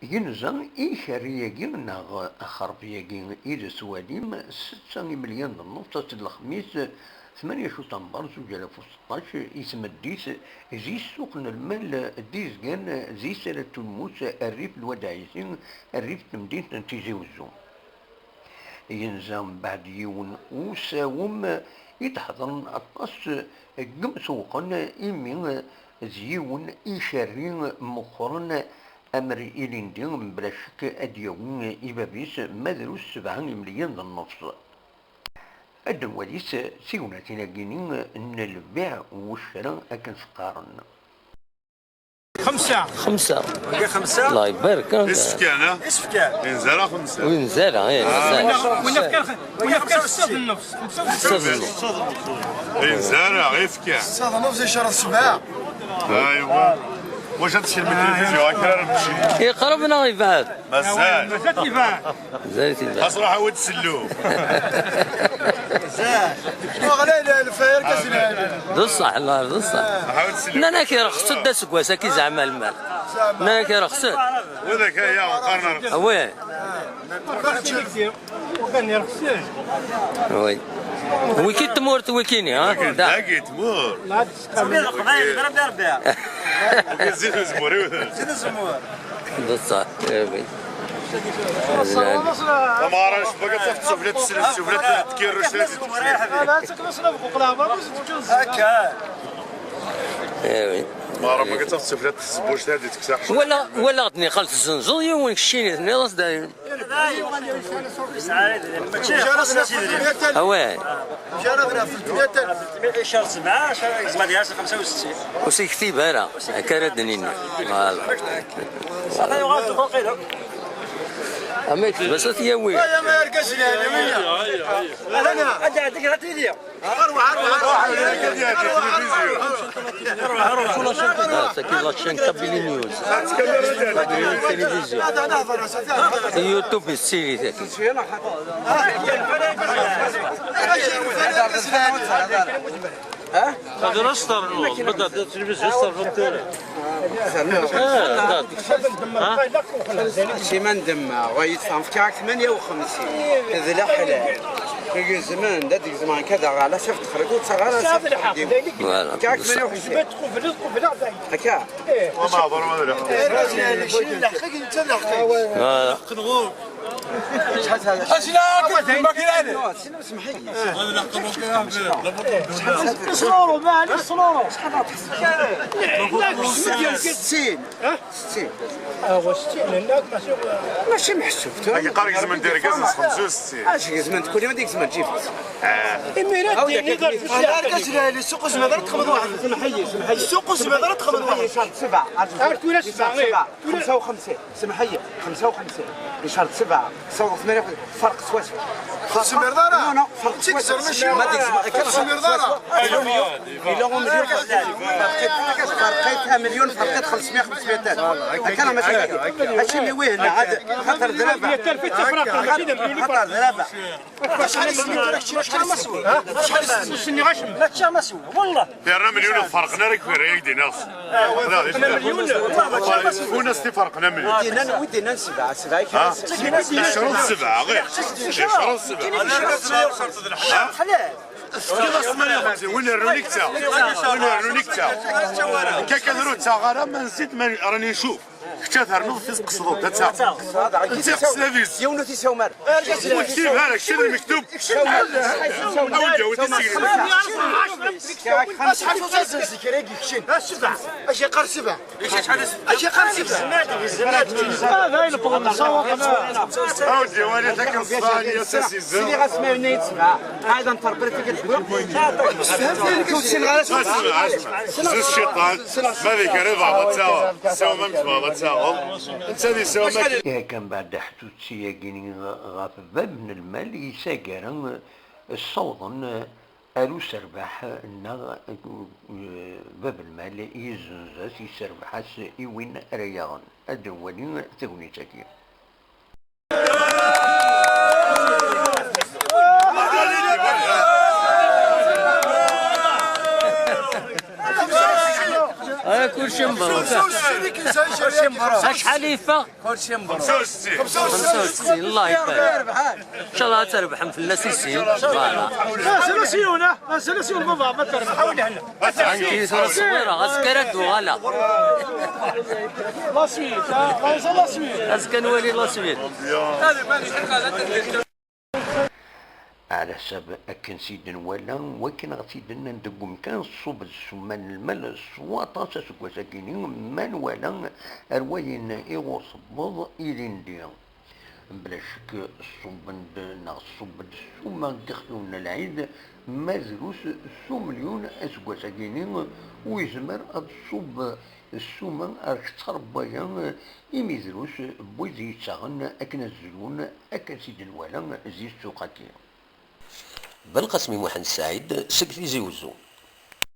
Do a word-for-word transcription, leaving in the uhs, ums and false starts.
Yenza i ikerri-agi neɣ axerbi-agi i d as-walim setta imelyan d nnefs ass n lexmis tmanya ucamber zuǧ alaf u seṭṭac i tmeddit di ssuq n lmal d izgan di Salat Tulmus rrif n Lwad Ɛisi rrif n temdint n Tizi Wezzu. Yenza mbeɛd yiwen usawem i d-ḥeḍren aṭas n yimsewwqen imi d yiwen ikerri meqqren amer ilindi mebla ccek ad d-yawi i bab-is ma drus sebɛa imelyan d nnefs. Ad nwali s tignatin-agi-nni n lbiɛ n wecra akken s-qqaren. Xemsa. Xemsa. Wagi xemsa. Allah ibarek, ah. Isefkan, ah? Isefkan. Inzara xemsa. Win zara, eh, ah. Zara. Win yefkan, win yefkan ssat n nnefs. Ssat n nnefs. Inzara, ifkan. Ssat n nnefs, icer sebɛa. Aywa. Wac ad tselmi tilifizyu, akka ara nemci. Iqreb neɣ ibɛed? Mazal. Mazal ibɛed. Mazal ibɛed. Xas ruḥ awi-d sellu. Mazal. Ɣlay lfayr, kasi lɛali. D ṣṣeḥ, Allah, d ṣṣeḥ. Ruḥ awi-d sellu. Nnan-ak irxes-d aseggas-agi zeɛma lmal. Nnan-ak irxes-d. Wid akka ya qqaren. Awi. Wagi irxes-d. Awi. Wiki tmurt, wikini, ha? Wagi da. Dagi tmurt. Wagi zzit uzemmur iwten. Zzit uzemmur. D ṣṣeḥ, a Rebbi. Tamɣara n ccbaga d tafet sufla, tessel sufla, tkirruc. Akka. Tamɣara n ccbaga d tafet sufla, tessebbuc tadi teksa. Wala, wala ɣ-d-niqal tezzenzeḍ yiwen keččini, tenniḍ-as dayen. Awah. Ur s-yektib ara, akka ara d-nini. Voilà. Ama yekteb-as ad t-yawi. Ad d-ɛeddik ɣer tili. Ah, tagi la chaîne Kabylie News. Kabylie Télévision. YouTube, c'est ça. Hadi nasıl tarın oğlum? Bir de televizyon tarafı. Siman demma, wa yetfam, fkiɣ-ak tmanya u xemsin. D laḥlal. Gezmen, da d-gezmen, kada ɣala, saf texriḍ, ur ttaɣ ara, saf texriḍ. Voilà. Fkiɣ-ak tmanya u xemsin. Akka. Voilà. Sloro, maɛlic, sloro. Sstin. Sstin. Mačči meḥsub. Agi qqar gezmen-d irgazen s xemsa u settin. Acu gezmen-d kul ma d-gezmen ǧifet. Imir-a d-yini d argaz lɛali, ssuq ur tezmireḍ ara txedmeḍ weḥd-k. Semḥ-iyi, semḥ-iyi. Ssuq ur tezmireḍ ara txedmeḍ weḥd-k. Sebɛa. Ar tura sebɛa, eh. Xemsa u xemsin. Semḥ-iyi, xemsa u xemsin. Icer d sebɛa, tessawḍeḍ tmanya, ferq swaswa. Ur tezmireḍ ara. Non, non, ferq swaswa. Ma d-tegzem, akka ferq swaswa. Illa umelyun, ferqit, ferqit amelyun, ferqit xemsmya, xemsmya. Akka neɣ mačči akka? Acimi wihna, xaṭer d rrbeḥ. Xaṭer d rrbeḥ. Acḥal i s-tenniḍ tura kečči, acḥal i s-tenniḍ? Acḥal i s-tenniḍ? Ur s-nniɣ acemma. Mačči ma s-, wallah. Yerna melyun ur ferqen ara kra yak d-iniɣ. Melyun, wallah, mačči ma s-, ur as-t-iferqen amelyun. Wi d-yennan, wi d-yennan sebɛa, sebɛa i kra. Yecreḍ sebɛa, ɣir. Yecreḍ sebɛa. Ḥlal. Tefkiḍ-as tmanya u xemsin, win irnun i yettaɣ. Win irnun i yettaɣ. Akka kan ur ttaɣ ara, ma nzid, ma rani ncuf. Kečč ad ternuḍ, tqesdeḍ, ad taɣeḍ. Netta yeqsed ad yezzi. Yiwen ur t-isawem ara. Ur t-isawem ara, kečč d lmektub. Awi-d, awi-d, isegri. Acḥal n uzazen zik ara yi-keččin? Sebɛa. Acu yeqqar sebɛa? Acu yeqqar sebɛa? Ah, d ayen ffɣen nessaweḍ. Awi-d, wali takken ṣṣfan, yas-as izzen. Sliɣ-as ma yenna-yi-d sebɛa. Ɛad ad nterpret tikkelt. Ur ssineɣ ara sebɛa. Zzi cciṭan, ma d ikerri tebɣaḍ ad taɣeḍ, ssawem amek tebɣaḍ ad taɣeḍ. Netta d isawem akken. Yakan beɛd aḥtut-agi ɣef bab n lmal yessagaren ssawḍen ar userbeḥ neɣ, eh, bab n lmal yezzenz-as, yesserbeḥ-as i win ara yaɣen. Ad nwali tagnit-agi. Kulci mebṛuk. Kulci mebṛuk. Acḥal i yeffeɣ? Kulci mebṛuk. Xemsa u sittin. Xemsa u sittin, Allah ibarik. Incallah ad trebḥem fell-as i sin. Voilà. Mazal-as yiwen, ah, mazal-as yiwen baba, ma terbeḥ. Anti tura ṣewwireɣ, azekka ara d-uɣaleɣ. La suite, ah, la suite. Azekka nwali la suite. Ɛla ḥsab akken s-id-nwala, wakken ɣ-t-id-nnan deg umkan, ṣṣub d ssuma n lmal s waṭas aseggas-agi-nni, ma nwala ar wayen i ɣur tewweḍ ilindi. Bla ccek, ṣṣubben-d neɣ tṣubb-d ssuma deg ixluwen n lɛid, ma drus s umilyun aseggas-agi-nni, u yezmer ad tṣubb ssuma ar kter n waya, imi drus n wid yettaɣen akken ad zlun, akken s-id-nwala di ssuq-agi. Belqasem i Muḥend Saɛid seg Tizi Uzzu.